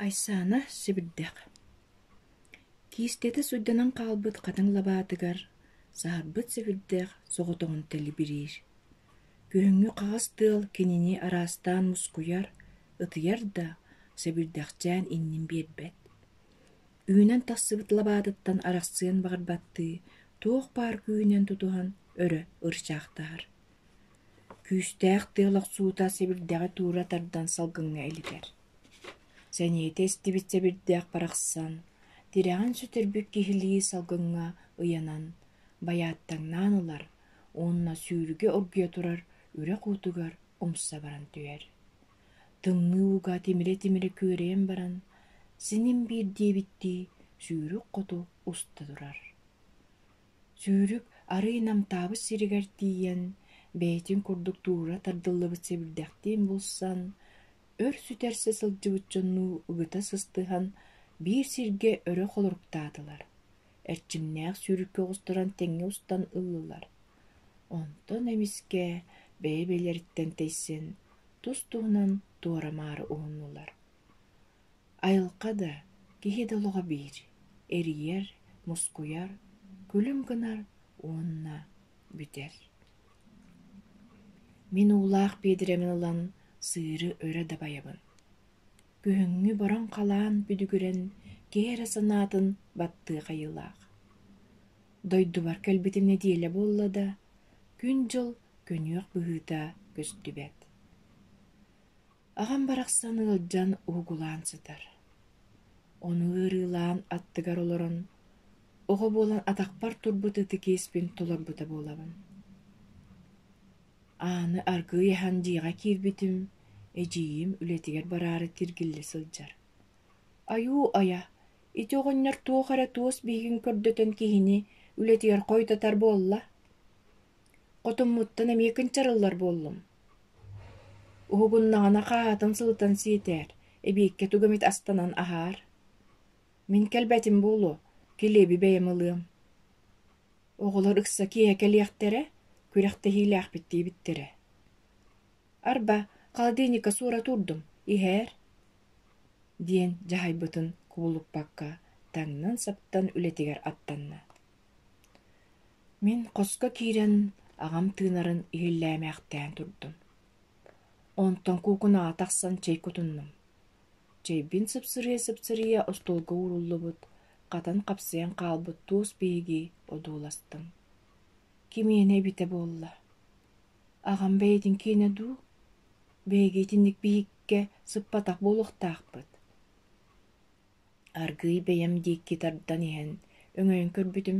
Айсана сэбирдэх Киистэтэ суйданан хаалбыт хатыҥ лабаатыгар саһарбыт сэбирдэх соҕотоҕун тэлибириир. Күһүҥҥү хаҕыс тыал кинини араастаан мускуйар, ытыйар да, сэбирдэхчээн иннин биэрбэт. Үүнэн тахсыбыт лабаатыттан арахсыан баҕарбаттыы туох баар күүһүнэн тутуһан өрө ырчаахтаһар. Күүстээх тыал охсуута сэбирдэҕи туура тардан салгыҥҥа илитэр. Сэниэтэ истибит сэбирдэх барахсан, тирэҕин сүтэрбит киһилии салгыҥҥа ыйанан, байааттаҥнаан ылар уонна сүүрүгэ оргуйа турар үрэх уутугар умса баран түһэр. Тымныы ууга тимирэ-тимирэ күөрэйэн баран, синим биир диэбиттии сүүрүк хоту уста турар. Сүүрүк арыый намтаабыт сиригэр тиийэн, бэйэтин курдук туура тардыллыбыт сэбирдэхтиин булсан, өр сүтэрсэ сылдьыбыт дьоннуу ыгыта сыстыһан биир сиргэ өрө холоруктаатылар, эрчимнээх сүүрүккэ оҕустаран тэҥҥэ устан ыллылар. Онтон эмискэ бэйэ-бэйэлэриттэн тэйсэн, тус-туһунан туора-маары уһуннулар. Айылҕа да, киһи да олоҕо биир: эрийэр, мускуйар, күлүм гынар уонна бүтэр. Мин уулаах биэдэрэбин ылан сыыры өрө дабайабын. Күһүҥҥү бороҥ халаан бүдүгүрэн киһи эрэ санаатын баттыах айылаах. Дойдубар кэлбитим нэдиэлэ буолла да, күн-дьыл көнүөх быһыыта көстүбэт. Аҕам барахсан ыалдьан уһугулаан сытар. Ону ыарыылаан аттыгар олорон, оҕо буолан атахпар турбут ытык иэспин толорбута буолабын. Ааны аргыый аһан дьиэҕэ киирбитим, эдьиийим үлэтигэр бараары тиргиллэ сылдьар. Айуу-айа, ити оҕонньор туох эрэ туос биһигин көрдөтөн киһини үлэтигэр хойутатар буолла. Хотуммуттан эмиэ кынчарыллар буоллум. Уһугуннаҕына хааһытын сылытан сиэтээр, эбиэккэ тугу эмит астанан аһаар. Мин кэлбэтим буолуо, килиэби бэйэм ылыам. Оҕолор ыкса киэһэ кэлиэхтэрэ, күрэхтэһиилээхпит диэбиттэрэ. Арба, холодильникка суорат уурдум, иһээр диэн дьаһайбытын кубулуппакка таҥнан-саптан үлэтигэр аттанна. Мин хоско киирэн аҕам тыынарын иһиллээмэхтээн турдум. Онтон куукунаҕа тахсан чэй кутуннум. Чэйбин сыпсырыйа-сыпсырыйа остуолга ууруллубут, хатан хапсыйан хаалбыт туос биһиги одууластым. Кимиэнэ эбитэ буолла? Аҕам бэйэтин киэнэ дуу? Биһиги итинник биһиккэ сыппатах буолуохтаахпыт. Аргыый бэйэм диэки тардан иһэн өҥөйөн көрбүтүм,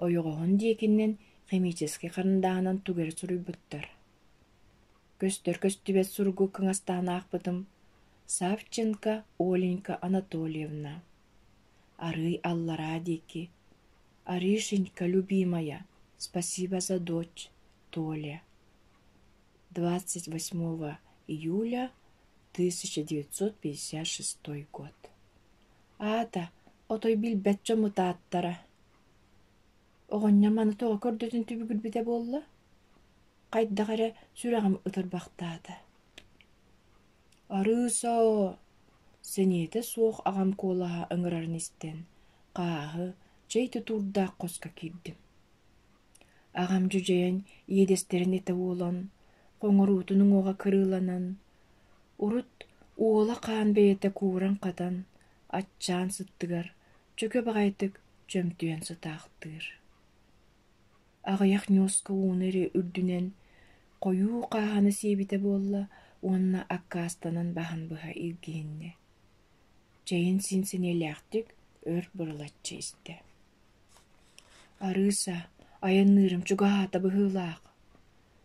ойоҕоһун диэкинэн химическэй харандааһынан тугу эрэ суруйбуттар. Көстөр-көстүбэт суругу кыҥастаан аахпытым Савченко Оленька Анатольевна, арыый аллараа диэки Аришенька, любимая, спасибо за дочь, Толя. 28 июля 1956 год. Аата, отой билбэт дьоммут ааттара. Оҕонньор маны тоҕо көрдөтөн түбүгүрбүтэ буолла? Хайдах эрэ сүрэҕим ытырбахтаата. Арыысоо! Сэниэтэ суох аҕам куолаһа ыҥырарын истэн, хааһы, чэй тутуурдаах хоско киирдим. Аҕам дьүдьэйэн иэдэстэрин этэ уолан, хоҥоруутун уҥуоҕа кырыыланан, урут уола хаан бэйэтэ кууран-хатан, аччаан сыттыгар чөкө баҕайытык чөмтүйэн сытаахтыыр. Аҕыйах ньуоска ууну эрэ үрдүнэн хойуу хааһаны сиэбитэ буолла уонна аккаастанан баһан быһа илгиһиннэ. Чэйин син сэниэлээхтик өр бырылаччы истэ. Арыыса, айанныырым чугаһаата быһыылаах,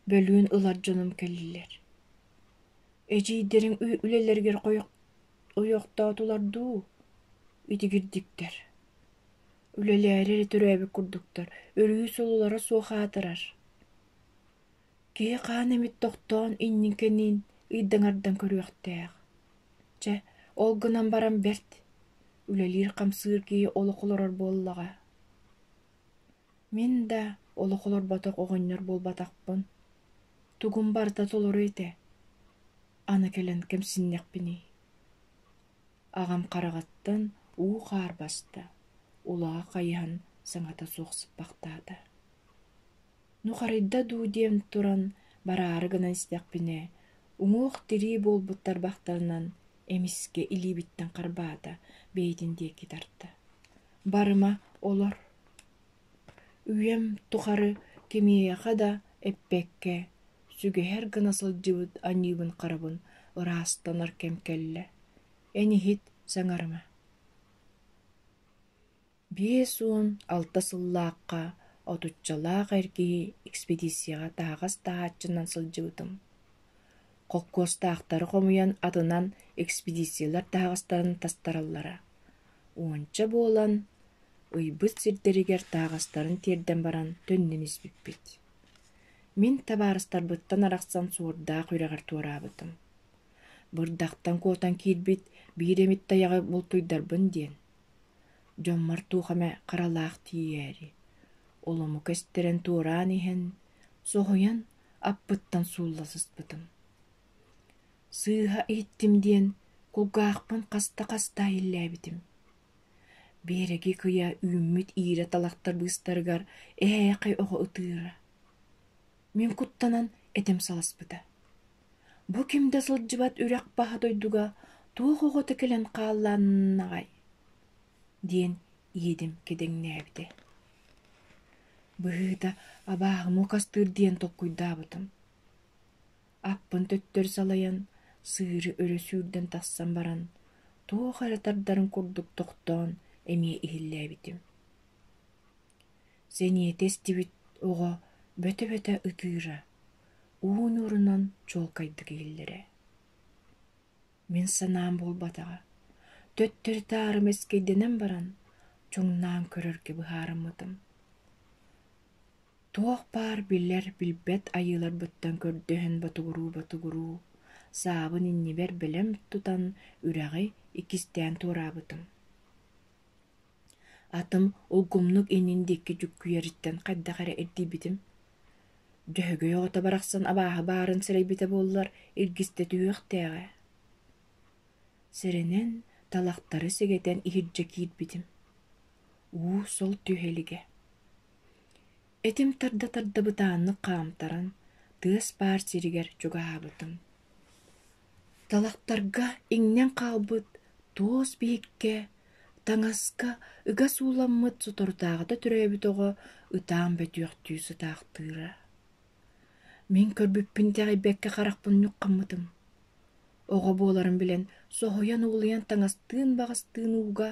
бөлүүн ылар дьонум кэллилэр. Эдьиийдэриҥ үлэлэригэр ойохтоотулар дуу, итигирдиктэр. Үлэлээри эрэ төрөөбүт курдуктар, өрүү сололоро суох аатырар. Киһи хаан эмит тохтоон иннин-кэннин ыйдаҥардан көрүөхтээх. Чэ, ол гынан баран бэрт, үлэлиир-хамсыыр киһи олох олорор буоллаҕа. Мин да олох олорботох оҕонньор буолбатахпын, тугум барыта толору этэ, аны кэлэн кэмсиннэхпиний. Аҕам хараҕыттан уу-хаар баста, улаҕа хайыһан саҥата суох сыппахтаата. Нухарыйда дуу диэн туран бараары гынан истэхпинэ, уҥуох-тирии буолбут тарбахтарынан эмискэ илиибиттэн харбаата, бэйэтин диэки тарта: «Барыма, олор Үйэм тухары кимиэхэ да эппэккэ, сүгэһэр гына сылдьыбыт аньыыбын-харабын ыраастанар кэм кэллэ, эн иһит, саҥарыма 56 сыллаахха отуччалаах эр киһи экспедицияҕа таһаҕас таһааччынан сылдьыбытым. Холкуостаахтары хомуйан атынан экспедициялар таһаҕастарын тастараллара. Уонча буолан, ыйбыт сирдэригэр таһаҕастарын тиэрдэн баран төннөн испиппит. Мин табаарыстарбыттан арахсан Суордаах үрэҕэр туораабытым. Бырдахтан куотан киирбит биир эмит тайаҕы бултуйдарбын диэн. Дьоммор туох эмэ харалаах тиийээри, олому кэстэрэн туораан иһэн, соһуйан аппыттан суулла сыспытым. Сыыһа иһиттим диэн кулгаахпын хаста-хаста иһиллээбитим. Биэрэги кыйа үүммүт иирэ талахтар быыстарыгар эһээхэй оҕо ытыыра. Мин куттанан этим саласпыта. Бу ким да сылдьыбат үрэх баһа дойдуга туох оҕото кэлэн хаалланнаҕай диэн иэдим кэдэҥнээбитэ. Быһыыта абааһы муокастыыр диэн толкуйдаабытым. Аппын төттөрү салайан, сыыры өрө сүүрдэн тахсан баран, туох эрэ тардарын курдук тохтоон эмиэ иһиллээбитим. Сэниэтэ эстибит оҕо бөтө-бөтө ытыыра, уу нуурунан чуолкайдык иһиллэрэ. Мин санаам буолбатаҕа, төттөрү-таары мэскэйдэнэн баран, чуҥнаан көрөргө быһаарыммытым. Туох баар билэр-билбэт айыыларбыттан көрдөһөн ботугуруу-ботугуруу, саабын иннибэр бэлэм тутан үрэҕи иккистээн туораабытым. Атым улгумнук иннин диэки дьүккүйэриттэн хайдах эрэ эрдийбитим. Дьөһөгөй оҕото барахсан абааһы баарын сэрэйбитэ буоллар илгистэ түһүөхтээҕэ. Сэрэнэн, талахтары сэгэтэн иһирдьэ киирбитим. Уу сол түһэ илигэ. Этим тарда-тарда бытааннык хаамтаран, тыас баар сиригэр чугаһаабытым. Талахтарга иҥнэн хаалбыт туос биһиккэ, таҥаска ыга сууламмыт соторутааҕыта төрөөбүт оҕо ытаан бөтүөхтүү сытаахтыыра. Мин көрбүппүн итэҕэйбэккэ харахпын ньуххаммытым. Оҕо буоларын билэн, соһуйан-уолуйан таҥастыын баҕастыын ууга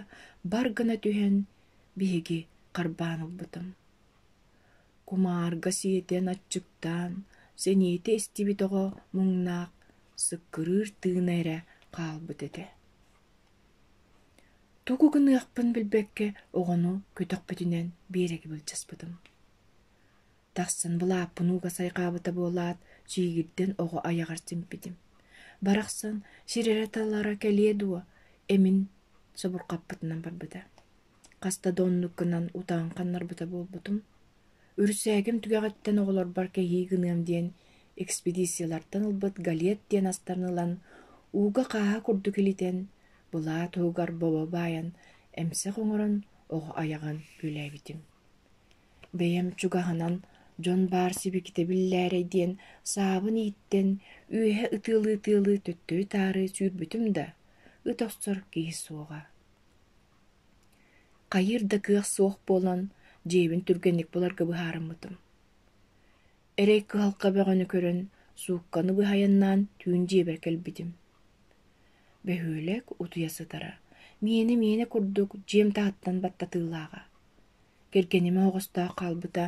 бар гына түһэн, биһиги харбаан ылбытым. Кумаарга сиэтэн аччыктаан, сэниэтэ истибит оҕо муҥнаах сыккырыыр тыына эрэ хаалбыт этэ. Тугу гыныахпын билбэккэ оҕону көтөхпүтүнэн биэрэги былдьаспытым. Тахсан былааппын ууга сайҕаабыта буолаат, чиигирдэн оҕо айаҕар симпитим. Барахсан сирэрэ-талара кэлиэ дуо, эмин собурҕаппытынан барбыта. Хаста да оннук гынан утаҕын ханнарбыта буолбутум. Үрүсээгим түгэҕиттэн оҕолорбор кэһии гыныам диэн экспедициялартан ылбыт галет диэн астарын ылан, ууга хааһа курдук илитэн, былаат уһугар бобо баайан, эмсэх оҥорон оҕо айаҕын бүөлээбитим. Бэйэм чугаһынан дьон баар сибикитэ биллээрэй диэн саабын ииттэн, үөһэ ытыалыы-ытыалыы төттөрү-таары сүүрбүтүм да, ыт охсор киһи суоҕа. Хайыыр да кыах суох буолан, дьиэбин түргэнник буларга быһаарыммытым. Эрэй кыһалҕа бөҕөнү көрөн, суукканы быһа айаннаан түүн дьиэбэр кэлбитим. Бөһүөлэк утуйа сытара, миэнэ-миэнэ курдук дьиэм таһыттан баттатыылааҕа. Кэргэним оһоҕостоох хаалбыта,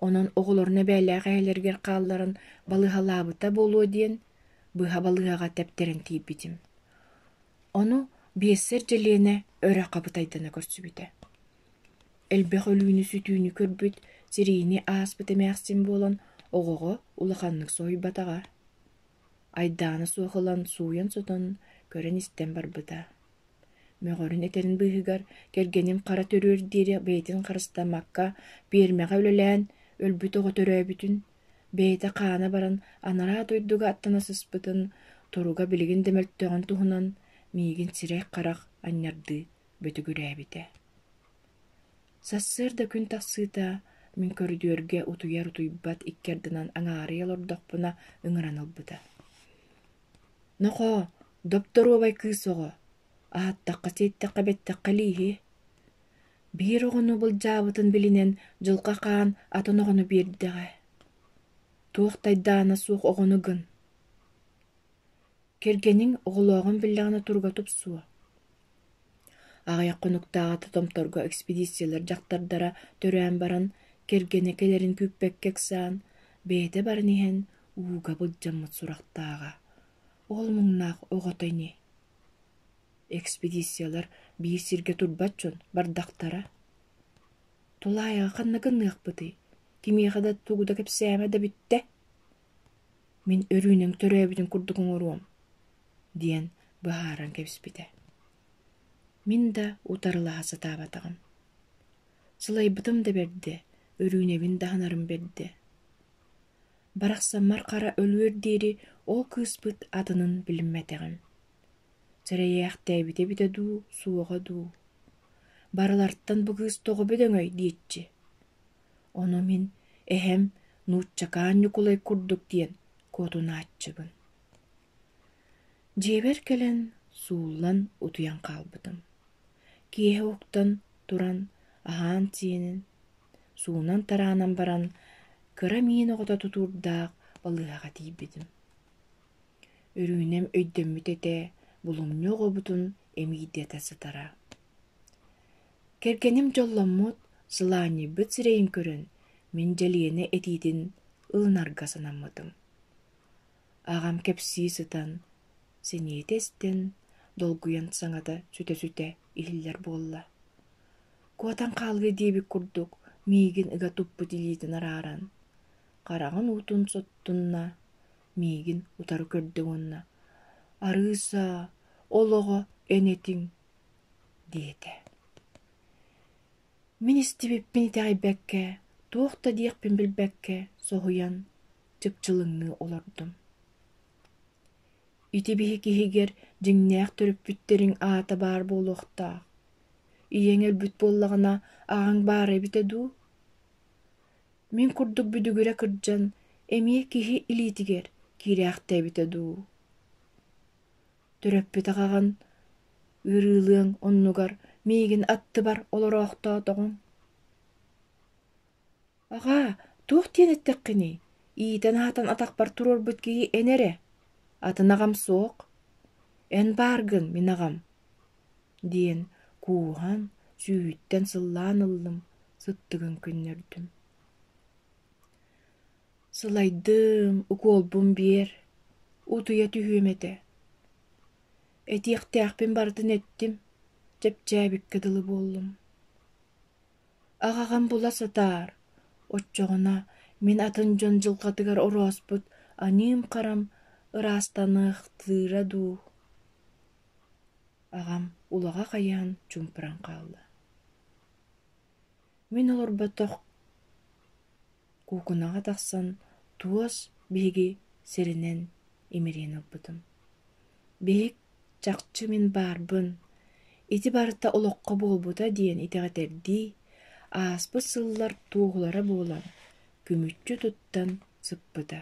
онон оҕолорун эбээлээх эһэлэригэр хаалларан балыыһалаабыта буолуо диэн, быһа балыыһаҕа тэптэрэн тиийбитим. Ону биэссэр Дьэлиэнэ өрө хабытайдана көрсүбүтэ. Элбэх өлүүнү-сүтүүнү көрбүт, сэриини ааспыт эмээхсин буолан оҕоҕо улаханнык соһуйбатаҕа. Айдаана суох ылан сууйан-сотон, көрөн-истэн барбыта. Мөҕөрүн этэрин быыһыгар кэргэним хара төрүөр диэри бэйэтин харыстаммакка пиэрмэҕэ үлэлээн өлбүт оҕо төрөөбүтүн, бэйэтэ хаана баран анараа дойдуга аттана сыспытын, туруга билигин да мөлтөҕүн туһунан миигин сирэй-харах анньардыы бөтүгүрээбитэ. Сарсыарда күн тахсыыта мин көрүдүөргэ утуйар-утуйбат икки ардынан аҥаарыйа олордохпуна ыҥыран ылбыта. «Нохоо, допторуобай кыыс оҕо, аһаттахха-сиэттэххэ бэттэххэ илииһи. Биир оҕону былдьаабытын билинэн дьылҕа хаан атын оҕону биэрдэҕэ. Туох да айдаана суох оҕону гын. Кэргэниҥ оҕолооҕун биллэҕинэ туруга тупсуо. Аҕыйах хонуктааҕыта Томторго экспедициялар дьахтардара төрөөн баран, кэргэнэ кэлэрин күүппэккэ ыксаан, бэйэтэ баран иһэн ууга былдьаммыт сурахтааҕа. Ол муҥнаах оҕото ини. Экспедициялар биир сиргэ турбат дьон бардахтара. Тулаайаҕы ханна гыныахпытый, кимиэхэ да тугу да кэпсээмэ да бүттэ. Мин Өрүүнэҥ төрөөбүтүн курдук оҥоруом диэн быһааран кэбиспитэ. Мин да утарылаһа сатаабатаҕым. Сылайбытым да бэрдэ, Өрүүнэбин да аһынарым бэрдэ. Барахсаммар хара өлүөр диэри ол кыыспыт атынын билиммэтэҕим. Сэрэйээхтээбитэ эбитэ дуу, суоҕа дуу. Барылартан бу кыыс тоҕо бөдөҥөй диэччи. Ону мин эһэм Нууччакаан Ньукулай курдук диэн куотунааччыбын. Дьиэбэр кэлэн сууллан утуйан хаалбытым. Киэһэ уһуктан туран аһаан-сиэнин, суунан-тараанан баран кыра миин оҕото тутуурдаах балыыһаҕа тиийбитим. Өрүүнэм өйдөммүт этэ, булумньу оҕобутун эмиийдэтэ сытара. Кэргэним дьолломмут, сылаанньыйбыт сирэйин көрөн, мин Дьэлиэнэ этиитин ылынарга санаммытым. Аҕам кэпсии сытан, сэниэтэ эстэн, долгуйан саҥата сүтэ-сүтэ иһиллэр буолла. Куотан хаалыа диэбит курдук миигин ыга туппут илиитин арааран, хараҕын уутун соттунна, миигин утары көрдө уонна «Арыыса, ол оҕо эн этиҥ» диэтэ. Мин истибиппин итэҕэйбэккэ, туох да диэхпин билбэккэ соһуйан, чыпчылыҥныы олордум. Ити биһик иһигэр дьиҥнээх төрөппүттэриҥ аата баар буолуохтаах. Ийэҥ өлбүт буоллаҕына, аҕаҥ баара эбитэ дуу? Мин курдук бүдүгүрэ кырдьан, эмиэ киһи илиитигэр киирээхтээбитэ дуу? Төрөппүт аҕаҕын ыарыылыаҥ оннугар миигин аттыбар олороохтоотоҕуҥ. Аҕаа, туох диэн эттэххиний, иитэн-аһатан атахпар туруорбут киһи эн эрэ, атын аҕам суох. Эн бааргын, мин аҕам, диэн кууһан, сүүһүттэн сыллаан ыллым, сыттыгын көннөрдүм. Сылайдым, укуолбун биэр, утуйа түһүөм этэ. Этиэхтээхпин барытын эттим, чэпчээбиккэ дылы буоллум. Аҕаҕын була сатаар, оччоҕуна мин атын дьон дьылҕатыгар орооспут аньыым-харам ыраастаныахтыыра дуу Аҕам улаҕа хайыһан чуумпуран хаалла. Мин олорботох куукунаҕа тахсан туос биһиги сиринэн имириэн ылбытым. Биһик чахчы мин баарбын, ити барыта олоххо буолбута диэн итэҕэтэрдии, ааспыт сыллар туоһулара буолан, күмүччү туттан сыппыта.